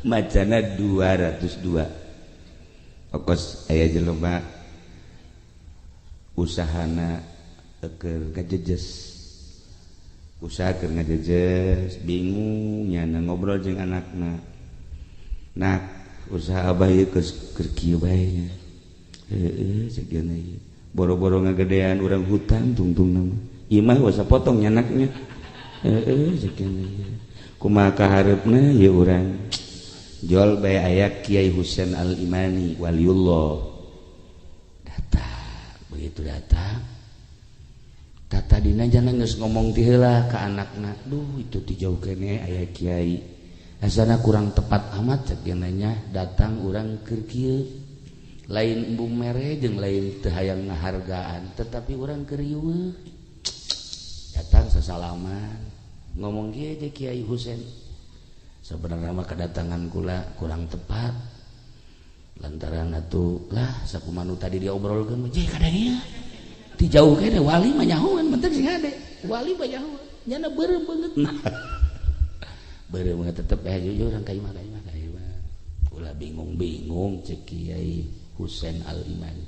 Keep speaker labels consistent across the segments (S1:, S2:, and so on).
S1: Macana 202. Okos aya jelema usahana keur ngajejes, usaha keur ngajejes, bingung nyana, ngobrol jeung anakna, "Nak, usaha abah ieu keur kieu bae nya." "Heeh," cek ieu, "boro-boro ngagedean urang, hutang tungtung nama imah wasa potong nyanaknya." "Heeh," cek ieu, "kumaha kahareupna ieu urang jual bae?" Aya Kiai Husain Al Imani, waliullah, datang. Begitu datang, tata dina jangan geus ngomong ti heula ka anakna, "Duh, itu ti jauh kene aya kiai, asana kurang tepat amat," cek nya, "datang urang keur kieu. Lain embung mere jeung lain teu hayang ngahargaan, tetapi urang keur riweuh." Datang, sasalaman, ngomong kieu aja, "Kiai Husain, sebenarnya mah kedatangan kula kurang tepat lantaran atuh lah sakumaha nu tadi diobrolkeun mah, kadang ieu ti jauh kene wali mah nyahoan, penting sing ade wali mah nyahoan." Nyana beureum beungeut, beureum banget, tetep eh jujur urang ka imah, ka imah, ka imah, ulah bingung-bingung. Cek Kiai Husain Al Imani,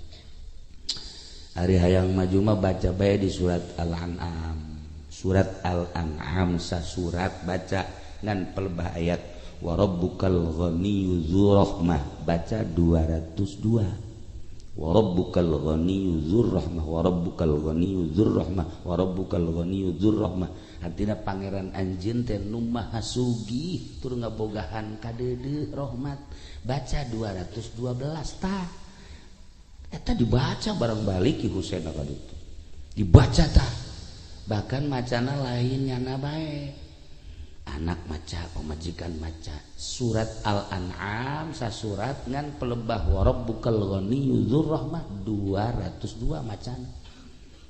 S1: "Ari hayang maju mah baca bae di surat Al-An'am." Surat Al-An'am sasurat baca ngan pelebah ayat wa rabbukal ghaniyyu dzur rahmah, baca 202. Wa rabbukal ghaniyyu dzur rahmah, wa rabbukal ghaniyyu dzur rahmah, wa rabbukal ghaniyyu dzur rahmah. Artina pangeran anjeun teh nu maha sugih tur ngabogahan kadeudeuh rahmat. Baca 212 tah. Eta dibaca barang balik Ki Husain ka ditu, dibaca tah. Bahkan macana lain nyana bae, anak maca, pamajikan maca surat Al-An'am sasurat ngan pelebah wa rabbukal ghaniyyu dzur rahmah 202 macana.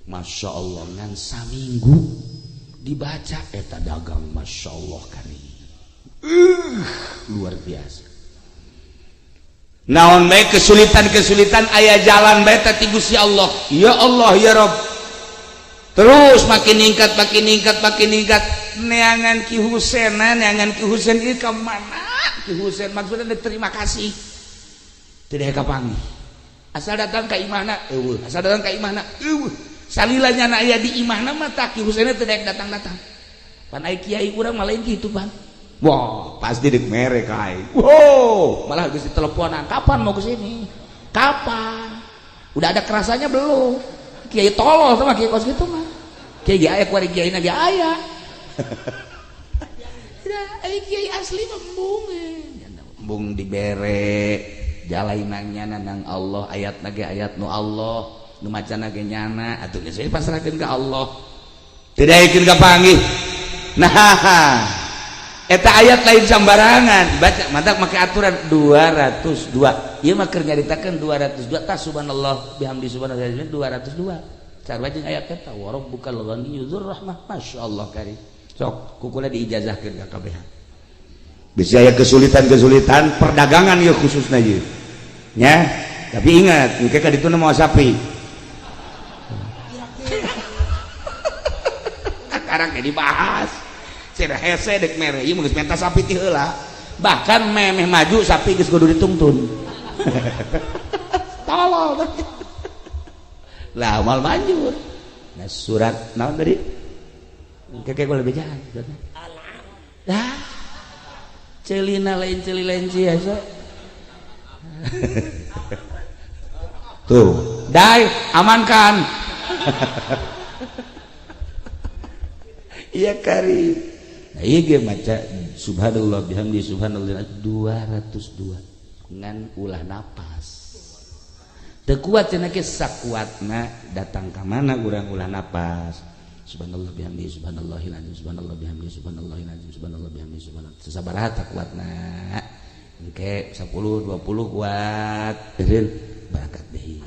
S1: Masya Allah, ngan saminggu dibaca eta dagang Masya Allah kari luar biasa. Naon bae kesulitan-kesulitan aya jalan bae ti Gusti Allah. Ya Allah, ya Rabb, terus makin ningkat, makin ningkat, makin ningkat. Neangan Ki Husen, neangan Ki Husen ieu ka mana Ki Husen, maksudnya terima kasih tidak kapanggih. Asal datang ka imahna eueuh, asal datang ka imahna eueuh. Salila nyana aya di imahna mah tah Ki Husen teu datang-datang. Pan ai kiai urang mah lain kitu pan. Wah, pasti dek mere ka aing. Wow, malah geus diteleponan, "Kapan mau ke sini? Kapan? Udah ada kerasanya belum?" Kiai tolol sama kiai kos gitu mah. Kiai ge aya kuari, kiai ge aya. Ai kiai asli mah embung. Embung dibere jalainannya nang Allah, ayat ge ayat nu Allah, nu macana ge nyana atuh geus pasrahkeun ka Allah. Tidak yakin kapanggih. Nah, eta ayat lain sambarangan baca, mantap make aturan 202. Ieu mah keur nyaritakeun 202 tah, subhanallah bihamdi subhanallah 202 sarua jeung ayat eta wa rabbukal ghaniyyu dzur rahmah. Masyaallah kari. Sok kukula diijazahkeun ka kabeh. Bisa aya kesulitan-kesulitan perdagangan ya, khususnya ieu nya. Tapi ingat, engke ka ditu mau sapi sekarang kayak dibahas. Cenah hese dek mere ieu geus menta sapi ti heula. Bahkan memeh maju sapi geus kudu dituntun. Tolol lah, mal manjur. Nah, surat naon tadi? Kayak gue lebih jahat. Dah, celina lain celi lain ciasa. Tuh, dai amankan. Iya kari. Nah, iya ge maca subhanallah bihamdi subhanallah 202 ngan ulah napas. Teu kuat cenah ge, sakuatna datang ka mana urang ulah napas. Subhanallah bihamdi subhanallahil azim, subhanallah bihamdi subhanallahil azim, subhanallah bihamdi subhanallah. Sesabaraha tak kuatna. Engke 10 20 kuat. Eureun barakat deui.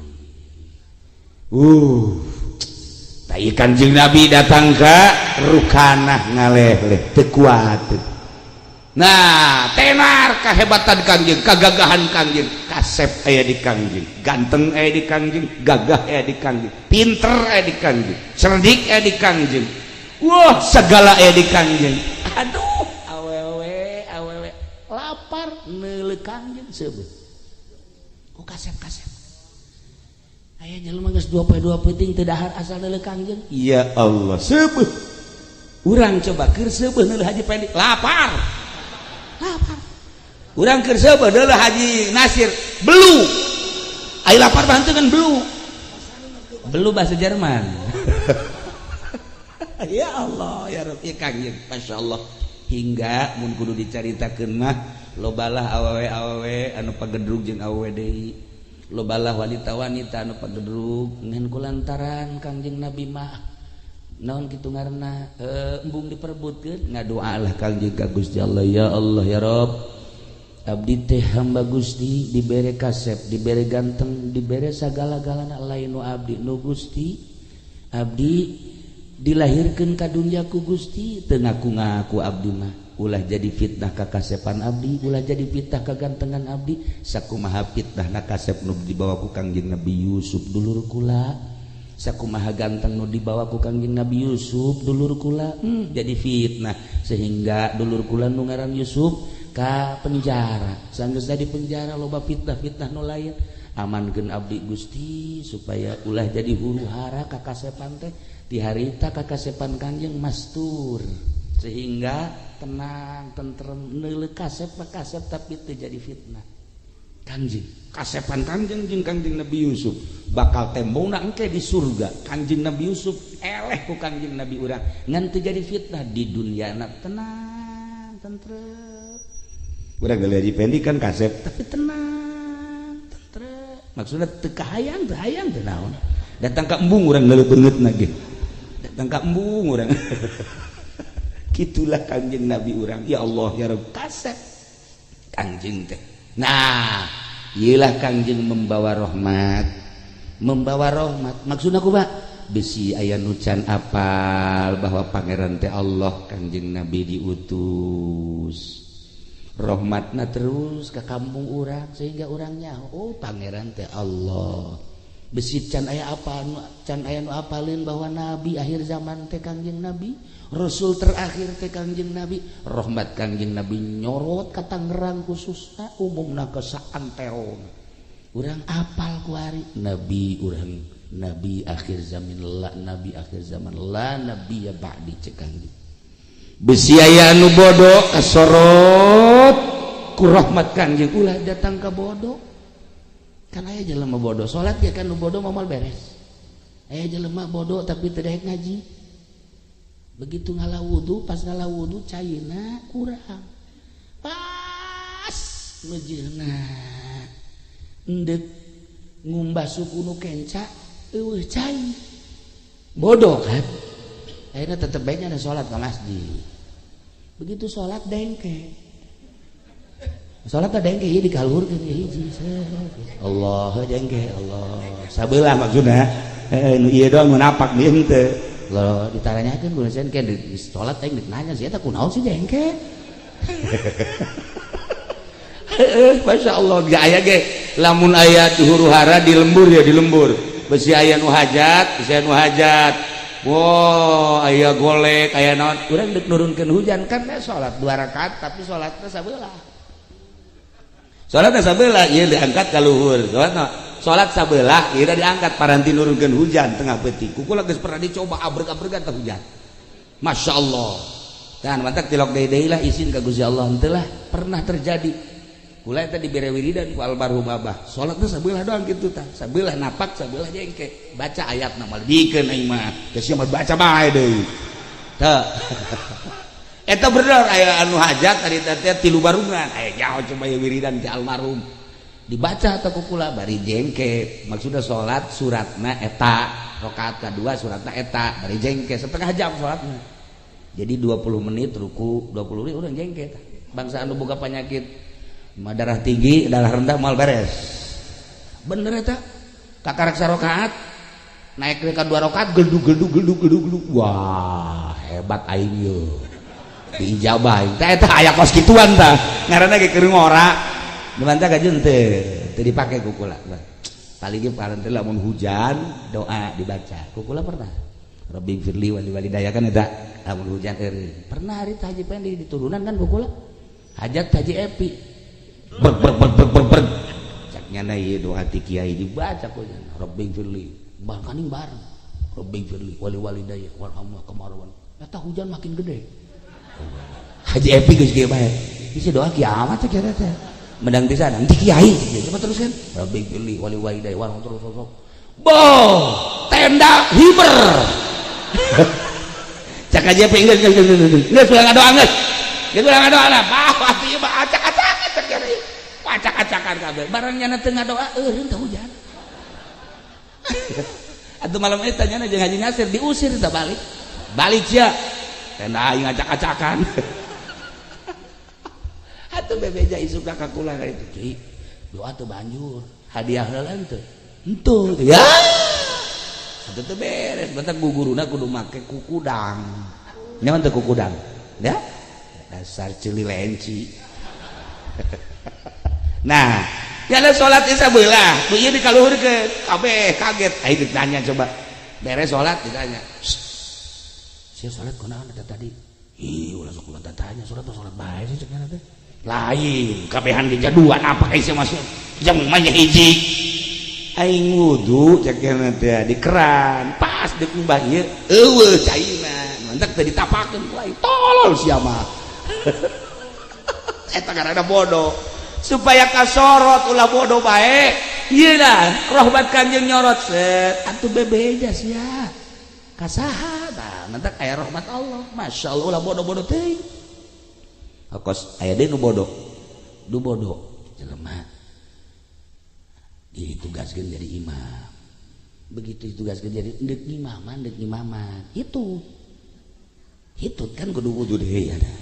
S1: Tai Kanjeng Nabi datang ka Rukanah ngaleh-leh teu kuat. Nah, tenar kahebatan Kangjeng, kagagahan Kangjeng, kasep aya di Kangjeng, ganteng aya di Kangjeng, gagah aya di Kangjeng, pinter aya di Kangjeng, cerdik aya di Kangjeng. Wah, segala aya di Kangjeng. Aduh, awewe awewe. Lapar neuleuh Kangjeng seubeuh. Ku kasep-kasep. Aya jelema geus 2 poe 2 peuting teu dahar asal neuleuh Kangjeng. Ya Allah, seubeuh. Urang coba keur seubeuh neuleuh Haji Pendi, lapar. Lapar. Urang keur seubeuh neuleuh Haji Nasir, belu. Ai lapar mah henteu kan belu. Belu bahasa Jerman. Ya Allah, ya Rabbi, Kangjeng, Masya Allah. Hingga mun kudu dicaritakeun mah lobalah awewe-awewe anu pagedrug jeung awewe deui. Lobalah wanita-wanita anu pagedrug ngan kulantaran Kangjeng Nabi mah naon kitu ngaranna embung diperebutkeun ngadoalah Kangjeng ka Gusti Allah, ya Allah ya Rabb, abdi teh hamba Gusti dibere kasep, dibere ganteng, dibere sagala-galana lain nu abdi nu Gusti. Abdi dilahirkeun ka dunya ku Gusti teu ngaku-ngaku abdi mah, ulah jadi fitnah ka kasepan abdi, ulah jadi fitnah ka gantengan abdi. Sakumaha fitnah na kasep nu dibawa ku Kangjeng Nabi Yusuf dulur kula, sakumaha ganteng nu dibawa ku Kangjeng Nabi Yusuf dulur kula, jadi fitnah sehingga dulur kula nu ngaran Yusuf ka penjara. Sanggeus di penjara loba fitnah-fitnah nu lain. Amankeun abdi Gusti supaya ulah jadi huru hara ka kasepan teh. Di harita kakasepan Kangjeng mastur sehingga tenang tentrem neuleuh kasep kasep tapi teu jadi fitnah. Kangjeng kasepan Kangjeng jeung Kangjeng Nabi Yusuf bakal tembongna engke di surga. Kangjeng Nabi Yusuf eleh ku Kangjeng Nabi urang ngan teu jadi fitnah di dunia na tenang tentrem. Urang geuleuh Haji Pendi kan kasep tapi tenang tentrem, maksudna teu kahayang teu hayang teu naon. Datang ka embung urang neuleuh beungeutna ge, datang ka embung urang. Gitulah Kangjeng Nabi urang, ya Allah ya Rabb, kasep Kangjeng teh. Nah, iyalah Kangjeng membawa rahmat, membawa rahmat. Maksudna ku Pak, besi aya nu can apal bahwa pangeran teh Allah, Kangjeng Nabi diutus rahmatna terus ke kampung urang sehingga urangnya oh pangeran teh Allah. Besi can aya apa can aya nu apalin bahwa nabi akhir zaman teh Kangjeng Nabi, rasul terakhir teh Kangjeng Nabi. Rahmat Kangjeng Nabi nyorot ka Tangerang khususna, umumna ke saantero urang apal kuari nabi urang, nabi akhir zaman la nabi akhir zaman la nabi ya ba'di cek Kangjeng. Besi aya anu bodoh kasorot ku rahmat Kangjeng, ulah datang ka bodoh. Kan aya jelema bodoh salat ya kan nu bodoh moal beres. Aya jelema bodoh tapi teu daek ngaji, begitu ngala wudu, pas ngala wudu caina kurang, pas meujeuhna endek ngumbah suku nu kenca eueuh cai. Bodoh kan akhirnya tetep bae nya salat ke masjid. Begitu salat dengke, salat teh dengke ieu dikaluhurkeun hiji, Allah dengke Allah sabelah maksudna nu ieu doang nu napak ieu henteu lo ditaranyakeun ku sen ke di salat teh nanya sih eta kunaon sih dengke. Heeh, Masya Allah gak aya ge lamun aya di huru hara di lembur ya, di lembur besi aya nu hajat, besi aya nu hajat. Wow, aya golek aya naon urang deuk nurunkeun hujan kan salat 2 rakaat tapi salatna sabelah. Salat sabelah ieu diangkat ka luhur. Salat salat sabelah ieu diangkat paranti nurunkeun hujan tengah peuting. Ku kula geus pernah dicoba abreg-abregan teh hujan. Masya Allah. Dan mantak tilok deui-deui lah izin ka Gusti Allah henteu lah pernah terjadi. Kula eta dibere wiridan ku almarhum abah. Salatna sabelah doang kitu tah. Sabelah napak, sabelah jengke. Baca ayatna mah dikeun aing mah. Geus mah baca bae deui. Teu. Eta bener aya anu hajat tadi teh tilu barungan. Aya jauh coba ya wiridan ti almarhum. Dibaca atau kukula bari jengke. Maksudnya salat suratna eta rakaat kedua suratna eta bari jengke setengah jam salatna. Jadi 20 menit ruku, 20 menit udah jengke tah. Bangsa anu boga penyakit darah tinggi, darah rendah moal beres. Bener eta. Kakarak sarakaat naik ke dua rakaat geldug geldug geldug geldug geldug. Wah, hebat aing ye. Diijabah tah eta aya kos kituan tah ngaranna ge keur ngora dibantah ka teu teu dipake ku kula. Paling ge paranti lamun hujan doa dibaca ku kula pernah Rabbi firli wali walidaya kan eta lamun hujan eureun pernah hari Haji Pendi diturunan kan ku kula. Hajat Haji Epi. Ber ber ber ber ber ber. Cak nyana ieu doa ti kiai dibaca ku nyana. Rabbighfirli. Bahkan bareng. Rabbighfirli wali walidayya warhamhuma kama rabbayani. Eta hujan makin gede. Haji Epi geus kieu bae. Isi doa kiamat cek eta teh. Mendang bisa nanti kiai coba teruskan. Rabbighfirli wali walidayya warhamhuma terus terus. Boh, tenda hiber. Cak Haji Epi geus geus geus geus ulah ngadoa geus. Geus ulah ngadoa lah. Bah, atuh ieu mah acak-acakan cek kiai. Acak-acakan kabeh. Barang nyana teu ngadoa eureun teh hujan. Atuh malam eta nyana jeung Haji Nasir diusir teh balik. Balik sia. Tenda aing acak-acakan. Atuh bebeja isuk ka kula itu. Cuy, doa teu banjur. Hadiah heula henteu. Henteu. Ya. Atuh teu beres, bentak guguruna kudu make kukudang. Nyaman teu kukudang? Ya. Dasar ceuli lenci. Nah, nyana salat isya beulah, ku ieu dikaluhurkeun. Kabeh kaget. Ayo ditanya coba. Beres salat ditanya. Sia salat kunaon eta tadi? Ih, ulah sok ulah tanya salat salat bae sih cek nyana teh. Lain, kabehan ge jaduan apa ka sia masuk. Jam mah hiji. Aing wudu cek nyana teh di keran, pas deuk ngumbah ieu eueuh caina. Mantak teh ditapakeun ku aing. Tolol sia mah. Eta karena bodoh. Supaya kasorot ulah bodoh bae. Ieu lah rahmat Kanjeng nyorot set atuh bebeja sia. Kasaha tah mantak aya rahmat Allah. Masya Allah ulah bodoh-bodoh teuing. Kos aya deui nu bodoh. Nu bodoh jelema ditugaskeun jadi imam. Begitu ditugaskeun jadi deuk ngimaman, deuk ngimaman. Itu. Itu kan kudu wudu deui ada.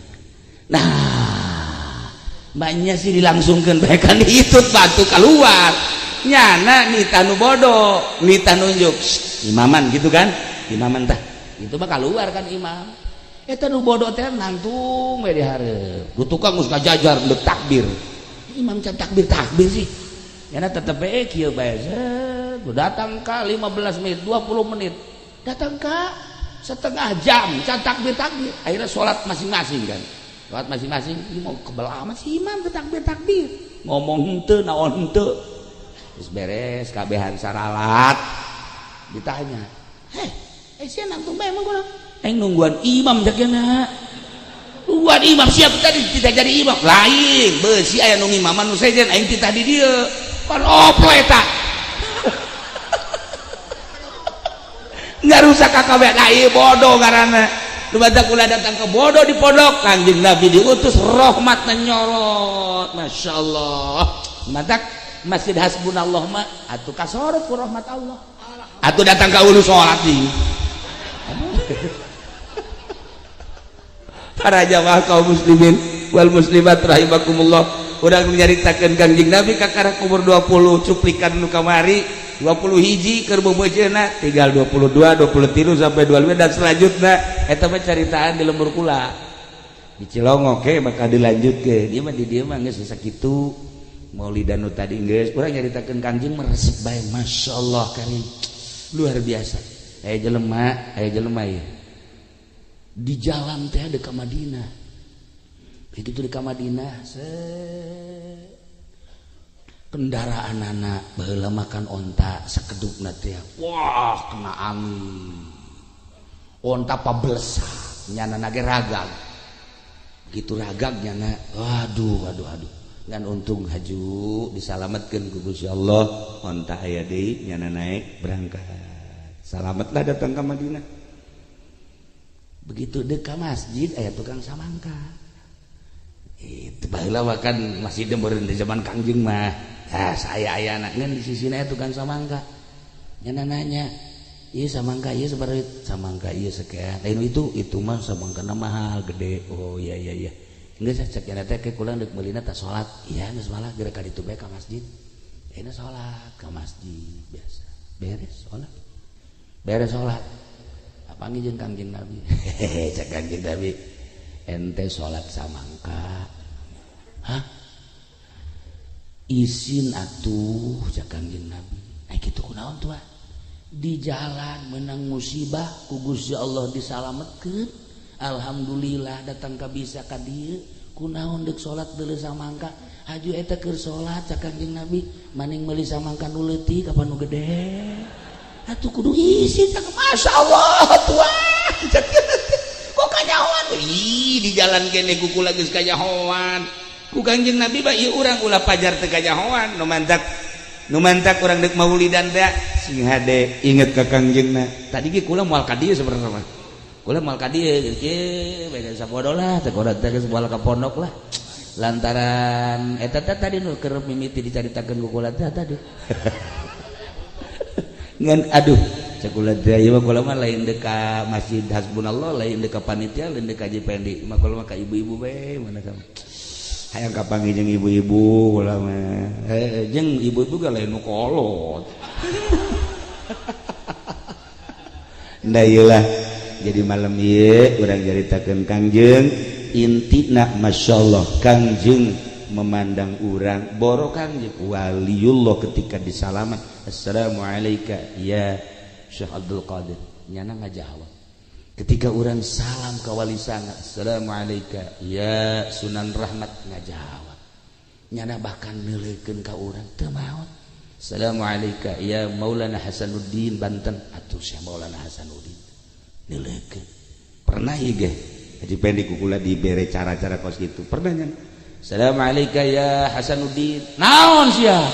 S1: Nah, banyak sih dilangsungkan bae kan hitut batu keluar. Nyana nita nu bodoh, nita nunjuk imaman gitu kan? Imaman tah. Itu mah keluar kan imam. Eta nu bodoh teh nangtung we di hareup. Du tukang geus ngajajar deuk takbir. Imam can takbir takbir sih. Nyana tetep we kieu bae. Datang ka 15 menit, 20 menit. Datang ka setengah jam can takbir takbir. Akhirnya sholat masing-masing kan. Sholat masing-masing, ini mau kebel amat si imam takbir takbir. Ngomong henteu naon henteu. Terus beres kabehan saralat. Ditanya, "Heh, sia nangtung bae emang kunaon?" Aing nungguan imam jakena. Nungguan imam siap tadi tidak jadi imam. Lain, beusi aya nu ngimaman nu sejen aing titah di dieu. Pan oplo eta. Ngarusak kakabeh ieu bodoh ngaranna. Nu batak ulah datang ke bodoh di pondok, Kanjeng Nabi diutus rahmat nyorot. Masya Allah. Matak Masjid Hasbunallah mah atuh kasorot ku rahmat Allah. Atuh datang ka ulu salat deui. Para jamaah kaum muslimin wal muslimat rahimakumullah, urang nyaritakeun Kanjeng Nabi kakara umur 20 cuplikan nu kamari 20 hiji keur beubeujeuhna tinggal 22 23 sampai 25 dan selanjutnya eta mah caritaan di lembur kula di Cilongok ke bakal dilanjutkeun ieu mah di dieu mah geus sakitu maulidan nu tadi geus urang nyaritakeun Kanjeng meresep bae masyaallah karim luar biasa. Aya jelema ieu di jalan teh ada ka Madinah. Begitu di ka Madinah kendaraan anak baheula makan onta sakedupna teh wah kena angin onta pabelesa nyana nage ragag gitu ragag nyana waduh waduh aduh ngan untung haju disalametkeun ku Gusti Allah onta aya deui nyana naik berangkat selamatlah datang ke Madinah. Begitu dekat masjid aya tukang samangka itu baheula kan masih meureun di zaman Kangjeng mah. Nah, saya aya anak ngan di sisina aya tukang samangka nyana nanya ieu samangka ieu sabaraha samangka ieu sekian lain itu mah samangkana mahal gede. Oh iya iya iya geus cek nyana teh ke kula deuk meulina tah salat iya geus malah geura ka ditu bae ka masjid ayeuna salat ka masjid biasa beres salat beres salat panggil jeung Kangjeng Nabi. Hehehe cek Kangjeng Nabi ente salat samangka. Hah? Isin atuh cek Kangjeng Nabi. Ai kitu kunaon tuh? Di jalan menang musibah ku Gusti Allah disalametkeun. Alhamdulillah datang ka bisa ka dieu. Kunaon deuk salat deuleu samangka? Haju eta keur salat, cak Kangjeng Nabi, maning meuli samangka nu leutik apa nu gede? Atuh kudu isi cak. Masya Allah tuah, kok kanyahoan? Ih, di jalan kene ku kula geus kanyahoan ku Kangjeng Nabi. Ba ieu urang ulah pajar teu kanyahoan. Nu mantak, nu mantak urang deuk maulidan teh sing hade inget ka Kangjengna. Tadi ge kula moal ka dieu, sebenarnya mah kula moal ka dieu kieu beda sabodo lah teh, urang teh geus moal ka pondok lah, lantaran eta teh tadi nu keur mimiti dicaritakeun ku kula teh tadi. Ngan aduh, cek kula teh, ieu mah kula mah lain deuk ka Masjid Hasbunallah, lain deuk ka panitia, lain deuk ka Haji Pendi, mah kula mah ka ibu-ibu bae. Mana sama hayang kapanggih jeung ibu-ibu kula mah. Jeung ibu-ibu ge lain nu kolot. Nda ieu lah. Jadi malam ieu urang caritakeun Kangjeng. Intina, Masya Allah, Kangjeng memandang urang boro Kangjeng waliullah ketika disalaman, "Assalamualaikum ya Syekh Abdul Qadir," nyana ngajawab. Ketika orang salam ke wali sanga, "Assalamualaikum ya Sunan Rahmat," ngajawab nyana. Bahkan neuleukeun ka urang teu maot. "Assalamualaikum ya Maulana Hasanuddin Banten," atuh Syekh Maulana Hasanuddin neuleukeun. Pernah ieu ge Haji Pendi ku kula dibere cara-cara kos gitu, pernah nya. "Assalamualaikum ya Hasanuddin." Naon sia?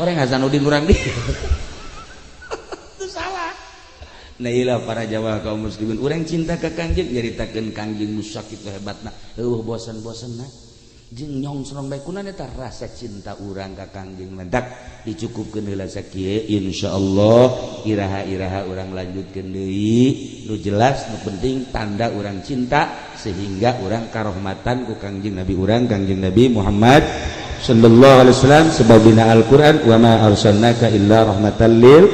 S1: Orang Hasanuddin urang di itu salah. Nah, ilah para jamaah kaum muslimin, urang cinta ka Kangjeng, nyaritakeun Kangjeng nu sakitu hebatna, eueuh bosan-bosanna jeung nyongsrong bae kunaon eta rasa cinta urang ka Kangjeng. Mentak dicukupkeun heula sakieu, insyaallah iraha-iraha urang lanjutkeun deui. Nu jelas, nu penting tanda urang cinta sehingga urang karohmatan ku Kangjeng Nabi urang, Kangjeng Nabi Muhammad sallallahu alaihi wasallam, sebab dina Al-Qur'an, "Wa ma arsalnaka illa rahmatan lil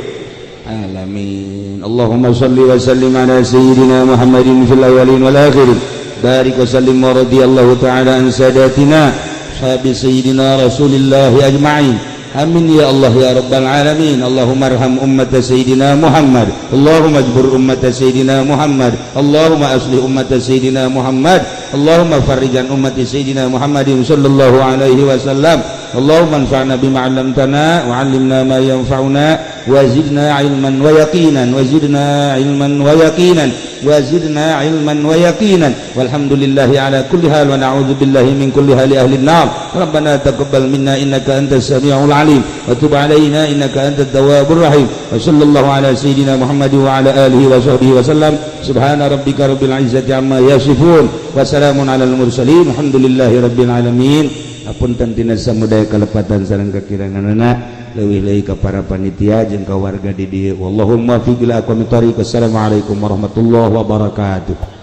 S1: alamin." Allahumma salli wa sallim ala sayyidina Muhammadin fil awwalin wal akhirin, barik wa sallim, wa radiyallahu ta'ala an sadatina ashabi sayyidina Rasulillah ajma'in. Amin ya Allah ya rabbal alamin. Allahumma arham ummata sayyidina Muhammad. Allahumma ajbur ummata sayyidina Muhammad. Allahumma aslih ummata sayyidina Muhammad. Allahumma farrijan ummati sayyidina Muhammadin sallallahu alaihi wasallam. Allahumma anfa'na bima 'allamtana wa 'allimna ma yanfa'una wa zidna 'ilman wa yaqinan, wa zidna 'ilman wa yaqinan, wa zidna 'ilman wa yaqinan. Walhamdulillahi ala kulli hal, wa na'udzu billahi min kulli hali ahli an-nar. Rabbana taqabbal minna innaka antas samiul alim, wa tub alaina innaka antat tawwabur rahim. Wa sallallahu ala sayyidina Muhammad wa ala alihi wa sahbihi wa sallam. Subhana rabbika rabbil izzati amma yasifun, wa salamun alal mursalin, alhamdulillahi rabbil alamin. Apunten tina samudaya kalepatan sareng kakiranganana, leuwih-leuwih ka para panitia jeung ka warga di dieu. Wallahul muwaffiq ila aqwamit thoriq. Assalamualaikum warahmatullahi wabarakatuh.